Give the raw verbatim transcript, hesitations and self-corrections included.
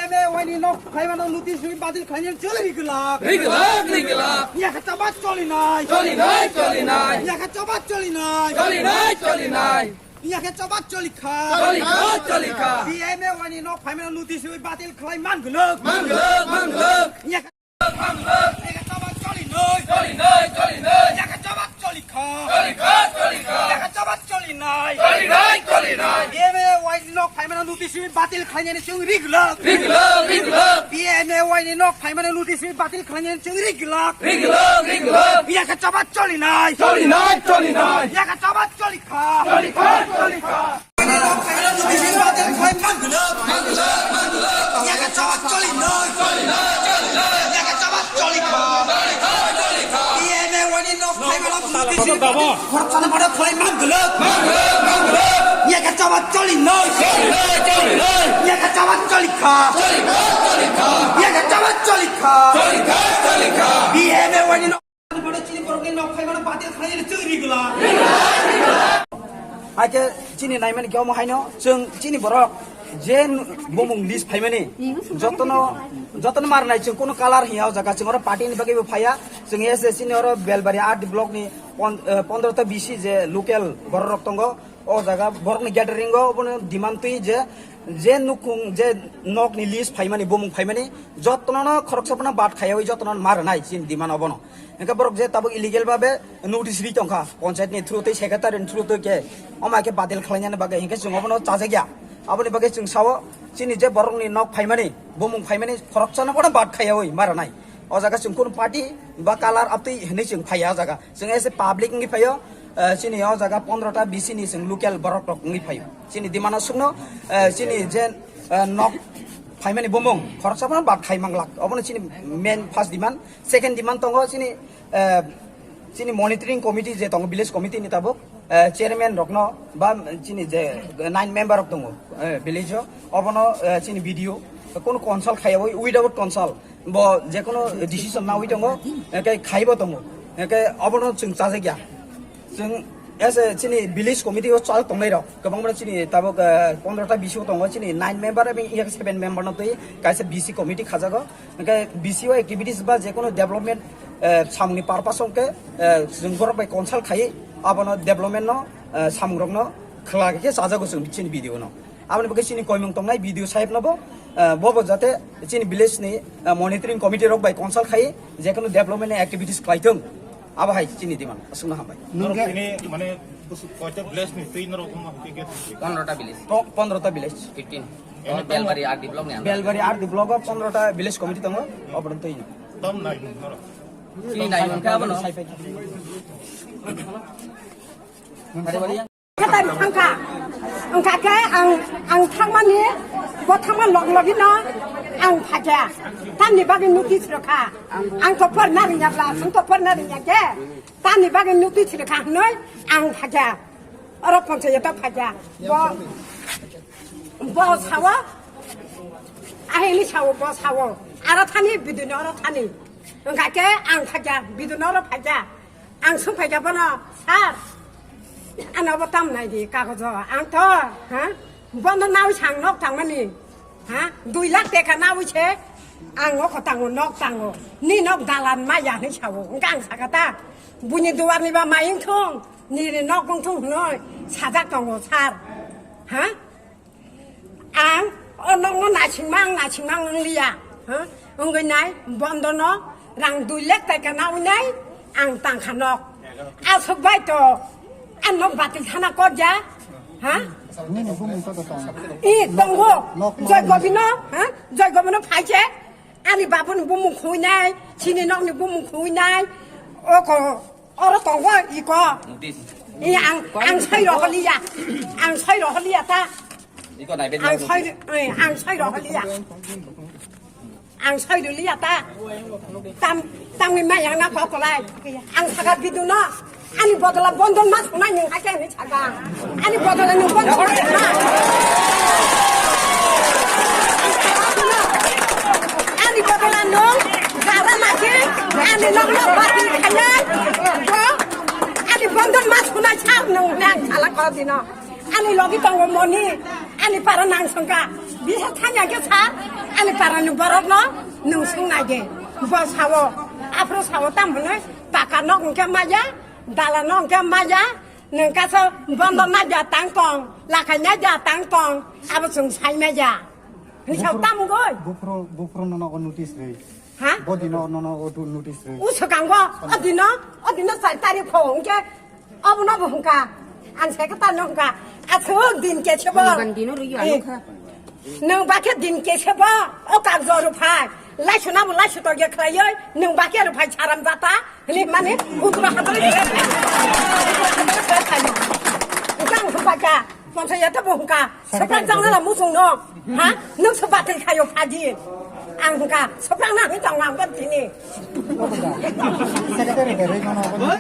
Waini nok phaimano notice rwi batil khlainani choli rigwlak. Rigwlak, rigwlak. Yakha chaba choli nai. Choli nai, choli nai. Yakha chaba choli nai. Choli nai, choli nai. Yakha chaba choli kha. Choli kha, choli kha. B M A waini nok phaimano notice rwi batil khlai man gwlak. Man gwlak, man gwlak. Yakha Yakha chaba choli nai. Choli nai, choli nai. Yakha chaba choli kha. Choli kha, choli kha. Yakha chaba choli nai. Choli nai, choli nai. B M A waini nok phaimano notice rwi batil khlainani chwng rigwlak. Rigwlak, rigwlak. B M A waini nok phaimano notice rwi batil khlainani chwng rigwlak. Rigwlak, rigwlak. Yakha chaba choli nai. Choli nai, choli nai. Yakha chaba choli kha. Choli kha, choli kha. Haikhe chini naimani khe omo haino chwng chini borok je bumung list phaimani jotono, jotono marnai chwng kuno color hiya o jaga chwng oro party ni bagwi bo phaiya chwng S S chini oro Belbari R D block ni pon-, eh, pondro ta B C je local borok rok tongo o jaga borok ni gathering o obono demand twi je, je nukhung je nok ni list phaimani bumung phaimani jotono no khoroksa phano bad khaiyawi jotono marnai chini demand obono. Hingke borok je tabuk illegal babe notice ri tongkha, panchayat ni through tei secretary ni through tei ke, omo hai khe badil khlainani bagwi hingke chwng obono chajakya. Aboni bagwi chwng sao, chini je borok ni nok phaimani, bumung phaimani, khoroksano bono bad khaiyawi maranai. O jaga chwng kunu party ba color abtwi hinwi chwng phaiya o jaga. Chwng as a public wngwi phaio, eh, chini o jaga pondro ta B C ni chwng local borok rok wngwi phaio. Chini demand o sukno, eh, chini je, eh, nok phaimani bumung, khoroksa bono bad khai manglak. Obono chini main first demand. Second demand tongo chini, eh, chini monitoring committee je tongo village committee ni tabuk, eh, chairman rokno ba chini je nine member rok tongo, eh, village o, obono, eh, chini B D O kono consult khaiyawi without consult bo je kono decision nawi tongo, eh, kai khaibo tongo, eh, kai obono chwng chajakya. Chwng as a chini village committee o chal tongnai rok kwbangma chini tabuk, eh, pondro ta B C o tongo chini nine member ebong seven member no twi kaisa B C committee khajago. Hingke B C O activities ba je kono development, eh, samung ni purpose hingke, eh, chwng borok bai consult khai abono development no, eh, samung rok no khwlai khe chajago chwng chini B D O no. Aboni bagwi chini koimung tongnai B D O sahib no bo, eh, bo bo jate chini village ni, eh, monitoring committee rok bai consult khai je kono development ni activities khlai thung. Abo hai chini demand. Aswkno hambai. Norok tini mane koita village ni twi norok wngma hingke gate? Pondro ta village. Po-, pondro ta village. Fifteen. Belbari R D block ni under. Belbari R D block o pondro ta village committee tongo, oborok twi. Tam nai nung norok. Twi nai nung kha bono. Khatari thangkha. Wngkha khe ang, ang thangmani, bo thangma log logino ang phaikha. Tamni bagwi notice rwkha. Ang to porna ringya bla, ang to porna ringya khe. Tamni bagwi notice rwkha hwnwi ang phaikha. Oro panchayat o phaikha. Bo, bo sawo. Ahini sawo, bo sawo. Aro thani, bidino oro thani. Wngkha khe ang phaikha, bidino oro phaikha. Ang swng phaikha bono, "Sir, ano bo tam nai di kagojo." Ang to, ha? Bono nawi sang nok tangmani. Ha? Dui lakh teka nawi se ang o kho tango, nok tango. Ni nok dalan maya hinwi sawo. Wngkha ang sakha ta, "Buini duar ni ba mai wngthung, nini nok wngthung," hwnwi sajak tongo, sir. Ha? Ang o nokno naisingma, ang naisingma ang wng liya. Ha? Wngwi nai, bondono rang dui lakh taka nawi nai, ang tangkha nok. Aswk bai to, ang nok batil thana kotya. Ha? Nini bumung to tong. I, tongo. Nok, nok. Joy Gobino, ha? Joy Gobino phaise, ani babuni bumung khuinai, chini nokni bumung khuinai. Oko, oro tongo, iko. Notice. I, ang, ang soi roholiya. Ang soi roholiya ta. Iko nai bed. Ang soi, eh, ang soi roholiya. Ang soi rwliya ta. Tam, tamni mayang na kok kolai. Ang saka bidu no. Ani bodola bondon mas khunai ning hake ani saka. Ani bodola nung bondon mas khuna. Ani bodola nung gara naki. Ani nung no bati khaya. Bo. Ani bondon mas khunai sar nung nang sala kok dino. Ani logi tongo moni, ani para nang songka. Bisa thanya ke sa, ani Tarani borokno nwng swngnai de. Bo sao, aphuru sao tamo hwnwi, paka nok hwnkhe maya, dala nok hwnkhe maya, nwng kaisa bondo naida tang tong, lakhai naida tang tong, abo chwng sai maya. Hwnwi sao tamo goi? Buphuru, buphuru nono o notice rwi. Ha? Bo dino nono o tu notice rwi. O swkango, o dino, o dino char tarik pho hwnkhe, obono bo hwnkha. Ang sai khe tano hwnkha. Aswk din khe sebo. Nwng ban dino rwi ano kha. Nwng bakhe din khe sebo, o kagjo rw phai. Laisuna bo laisu tokya khlaiwi, nwng bakhe rw phai saram jata. Hwnwi mani, utra hadrawi. Hwnkhe ang hwnkha kha. Ponsayat bo hwnkha, swprak jangnala muchungno, ha? Nwng se bathai khaio phaji. Ang hwnkha, swprak na hwnwi tong ang tini. Secretary bai rwi mano.